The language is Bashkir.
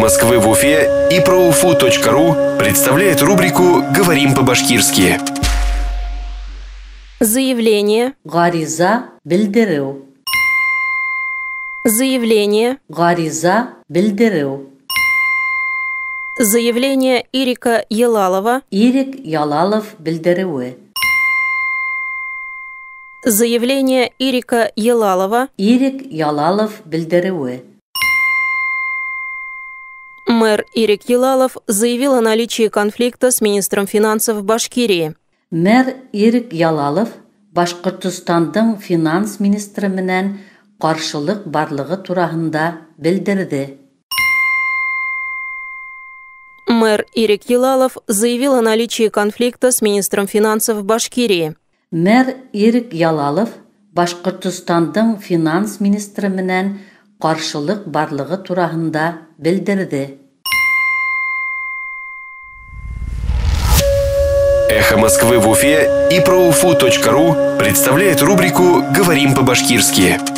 Москвы в Уфе и проуфу.ру представляет рубрику «Говорим по-башкирски». Заявление. Ғариза, белдереү. Заявление. Ғариза, белдереү. Заявление Ирика Елалова. Ирек Ялалов белдереүе. Заявление Ирика Елалова. Ирек Ялалов белдереүе. Мэр Ирек Елалов заявил о наличии конфликта с министром финансов Башкирии. Мэр Ирек Ялалов Башҡортостандың финанс министры менән ҡаршылыҡ барлығы тураһында белдерҙе. Мэр Ирек Елалов заявил о наличии конфликта с министром финансов Башкирии. Мэр Ирек Ялалов Башҡортостандың финанс министры менән ҡаршылыҡ барлығы тураһында белдерҙе. «Эхо Москвы» в Уфе и проуфу.ру представляет рубрику «Говорим по-башкирски».